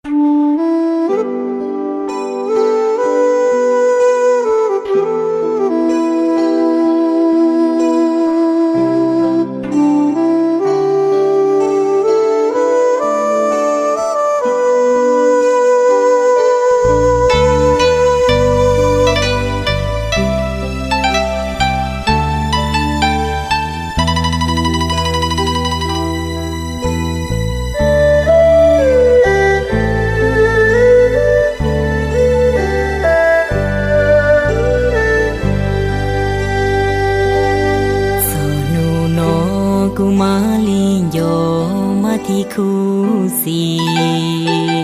Txog hnub no kuv mam li nco, mam thiaj khuv xim.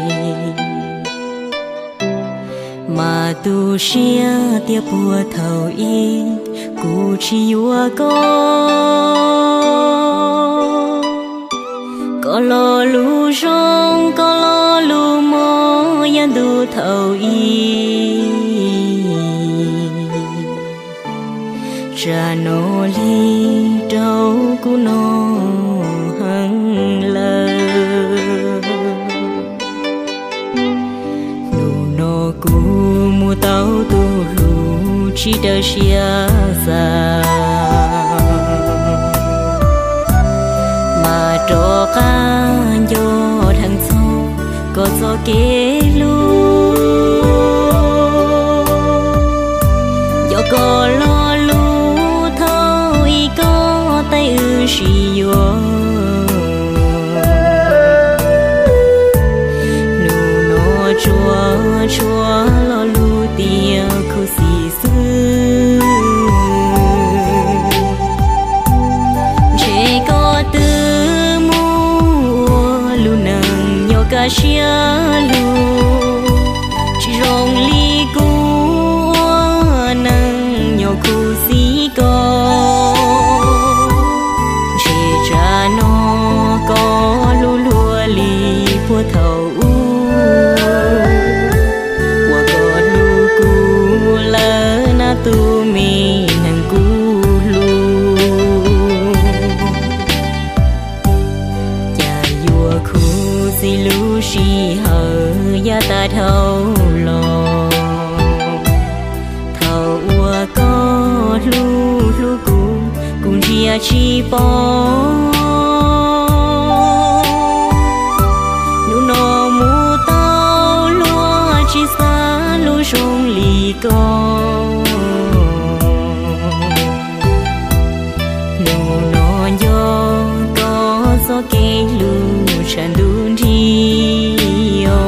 Mas tu siab tias puag thaum ub kuv tsis yuav koj. Koj lo lus zoo, koj lo lus mob yav ntuj thaum ub, tsam no li rau kuv no heev lawm. Hnub no kuv mus tau tus hlub tsis daws siab xav, mas rov qab nco dheev txog koj txoj kev hlub. Yog koj lo lus thaum ub koj tej wb sib yuav, hnub no tsuas tshuav lo lus tias khuv xim xwb. Ntshe koj twb mus ua lub neej nyob kaj siab lug, tsis zoo li kuv ua neej nyob khuv xim koj. Ntshe tsam no koj hlub luag li puag thaum ub, uas koj hlub kuv lawm na tus me neeg kuv hlub. Cas yuav khuv xim lub sij hawm yav tas dhau los. Thaum uas koj hlub hlub kuv, kuv ntsia tsis pom. Hnub no mus tau luag tsis xav lub zoo li koj. Hnub no nco koj txoj kev hlub tshav ntuj nrig os.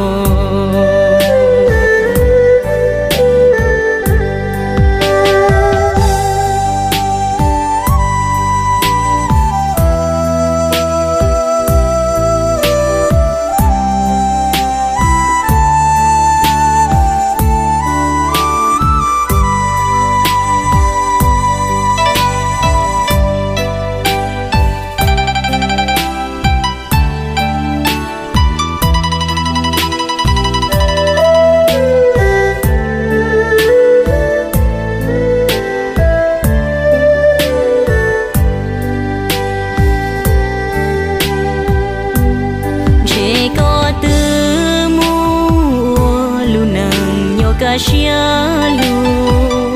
Ntshe koj twb mus ua lub neej nyob kaj siab lug,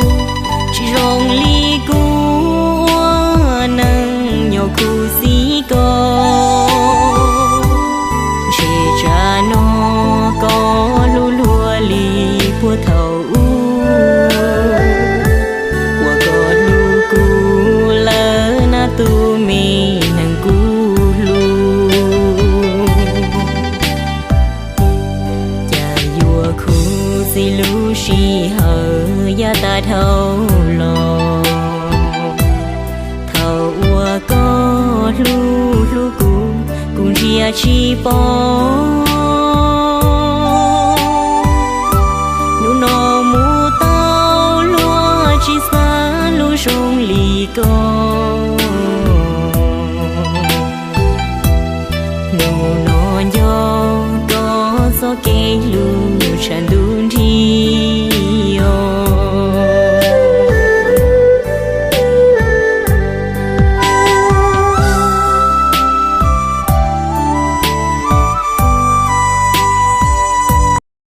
tsis zoo li kuv ua neej nyob khuv xim koj. Ntshe tsam no koj hlub luag li puag thaum ub, uas koj hlub kuv lawm na tus me neeg kuv hlub. Cas yuav khuv xim lub sij hawm yav tas dhau los. Thaum uas koj hlub hlub kuv, kuv ntsia tsis pom. Hnub no mus tau luag tsis xav lub zoo li koj. Hnub no nco koj txoj kev hlub tshav